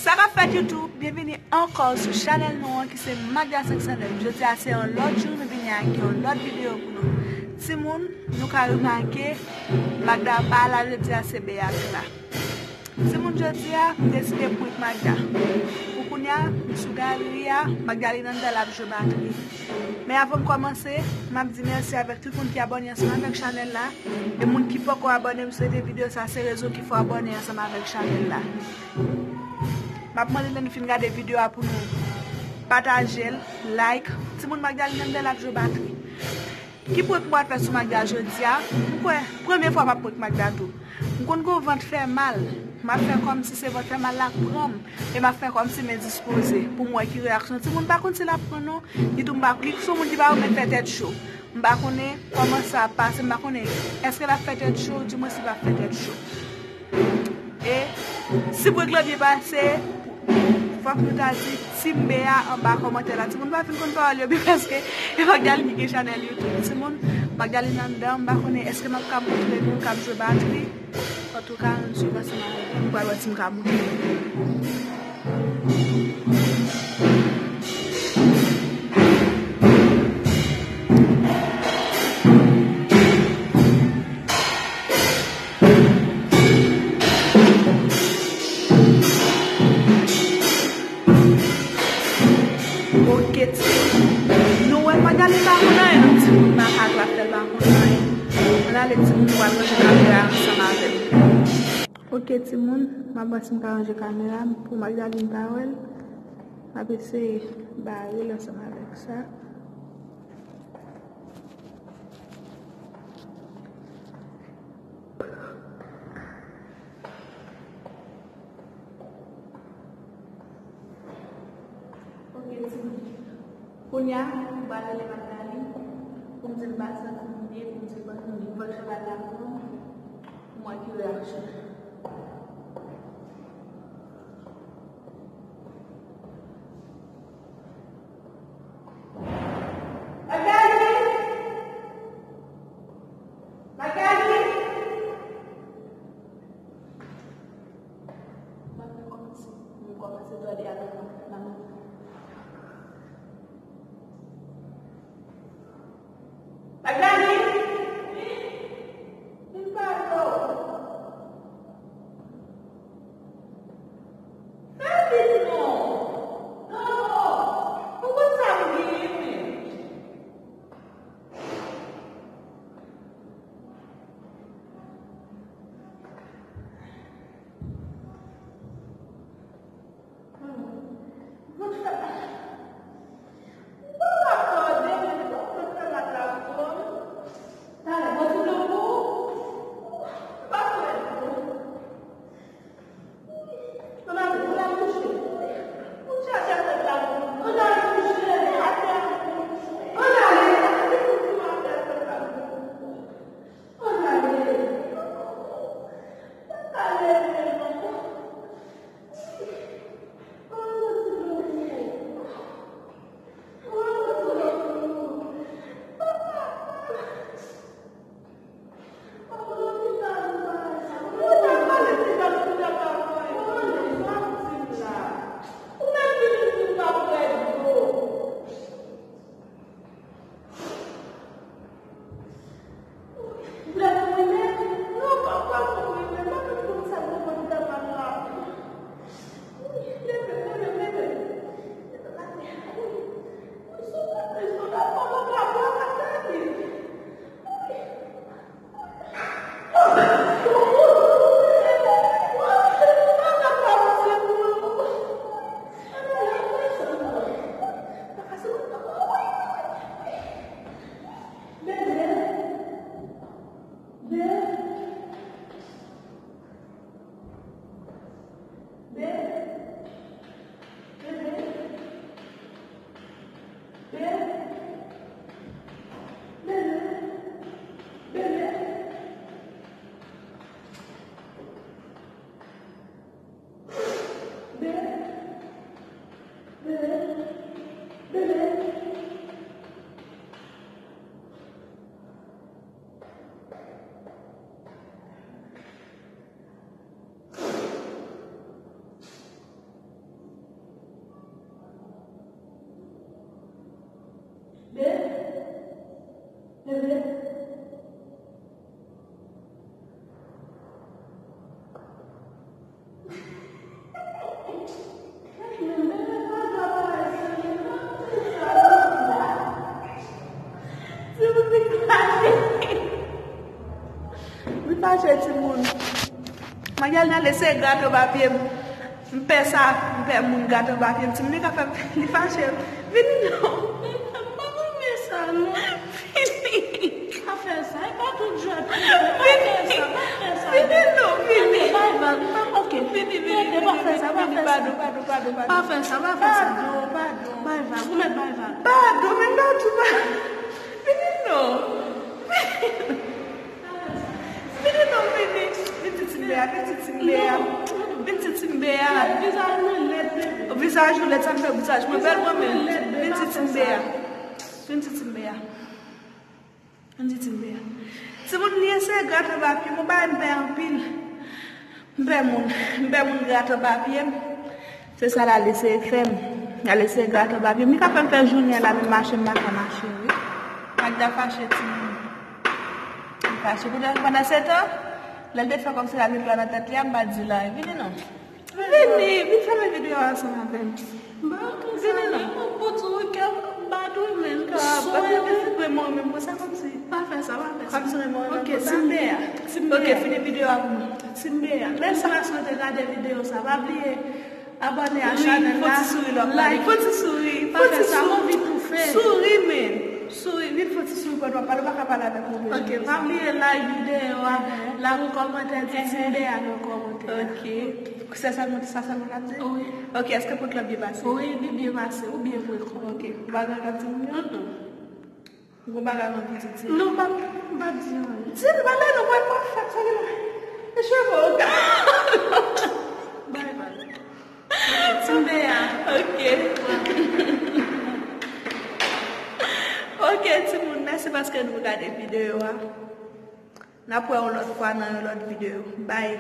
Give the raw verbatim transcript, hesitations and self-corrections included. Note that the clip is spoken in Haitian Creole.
Sa k ap fèt YouTube, byenvini ankò sou chanèl nou an ki se Magda senk san nèf. Jodi a se yon lòt jou, nou vini ak yon lòt videyo pou nou. Timoun, nou ka remake Magda pa la jodi a, se Beat la. Timoun, jodi a, m deside prank Magda. Pou kounye a, m sou galri a, Magdalin anndan l ap jwe batri. Men avan m kòmanse, m ap di mèsi avèk tout moun ki abòne ansanm avèk chanèl la. E moun ki poko abòne, m swete videyo sa se rezon ki fè w abòne ansanm avèk chanèl la. M ap mande lè n fin gade videyo a pou nou pataje l, like. Timoun, Magdalin anndan l ap jwe batri. Ki prank m pral fè sou Magda jodi a? M kwè premye fwa m ap prank Magda tou. M konn gon vant fè mal. M ap fè kòmsi se vant fè mal la k pran m. E m ap fè kòmsi m endispoze pou m wè ki reyaksyon. Timoun, m pa konn si l ap pran non. Ditou m pa, li se yon moun ki pa renmen fè tèt cho. M pa konnen kòman sa ap pase, m pa konnen èske l ap fè tèt cho, oudimwen si l p ap fè tèt cho. E si prank lan byen pase, fòk nou ta di Team Bea anba kòmantè la. Timoun, pa fin konn pawòl yo byen paske e Magdalin ki gen chanèl YouTube. Timoun, Magdalin anndan, m pa konnen èske m ap ka montre nou l k ap jwe batri. Antouka, ann swiv ansanm avèk mwen, m pral wè si m ka montre nou. Oke, timoun. Nou wè Magdalin pa konn anyen, non, timoun. Makak la fè l pa konn anyen. Ann ale, timoun, nou pral ranje kamera ansanm avè m. Oke, timoun, m ap wè si m ka ranje kamera m pou Magdalin pa wè l. M ap eseye bare l ansanm avèk sa. Oke, timoun. Kounye a, m pral rele Magdalin pou m di l m pa santi m byen, pou m di l ban m vant fè mal la pran m, pou m wè ki reyaksyon. Magali! Magali! M ap fè kòmsi m kòmanse tande avèk madanm. Magali! Vin pale w. Li fache, timoun. Mwen gen al nan lese grato papye m. M pè sa, m pè moun grato papye m. Timoun, li ka fè m, li fache. Vini non. M pa renmen sa, non. Vini. Pa fè sa, e pa tout jwèt. Pa fè sa, pa fè sa. Vini non, vini. Tande, bay vag, m pa, ok. Vini, vini, tande, pa fè sa, pa fè sa. Padon, padon, padon, padon. Pa fè sa, pa fè sa. Padon, padon. Bay vag, ou mèt bay vag. Padon, men m pa di pa. Vini non. Vini non, vini. Vin ti timbe a, vin ti timbe a. Vin ti timbe a. Vizaj mwen lèd, bebe. Vizaj ou lèd, sa m fè vizaj mwen bèl mwen menm. Vin ti timbe a. Vin ti timbe a. Vin ti timbe a. Timoun, li eseye grato papye m, ou bay m pè anpil. M pè moun, m pè moun grato papye m. Se sa l al eseye fè m. L al eseye grato papye m. Li ka fè m fè jounen la, menm mache m pa ka mache, wi. Magda fache, timoun. Li fache. Pandan, pandan se tan, lè l te fè kòmsi l ap met dlo nan tèt li a, m pa di l anyen. Vini non. Vini, vin fèmen videyo a ansanm avè m. Vini non. Pou tou kè bat ou menm. Ka bat ou, vin fè mwen menm konsa kòmsi. Pa fè sa, pa fè sa. Kòmsi mwen menm konsa. Ok, timbe a. Ok, fini videyo a pou mwen. Timbe a. Mèsi paske w te gade videyo sa. Pa bliye abòne a chanèl la. Like, fon ti souri, fon ti souri. Pa fè sa, m anvi toufe. Souri, men. Souri, vin fon ti souri pandan w ap pale, ou pa ka pale avèk move jan konsa. Ok, pa bliye like videyo a, lage yon kòmantè, di timbe a nan kòmantè a. Ok. Sa sèlman, sa sèlman l ap di? Wi. Ok, èske prank lan byen pase? Wi, li byen pase, ou byen prank. Ok, ou pa gen anyen ap di moun yo? Mm-mm. Ou gon bagay ou anvi di, di. Non, m p ap, m p ap di anyen. Di l, pale non, mwen m ap fè sa gen la. E cheve w. Bay, bay. Timbe a. Ok. Ok, timoun, mèsi paske nou gade videyo a. N ap wè yon lòt fwa nan yon lòt videyo. Bye.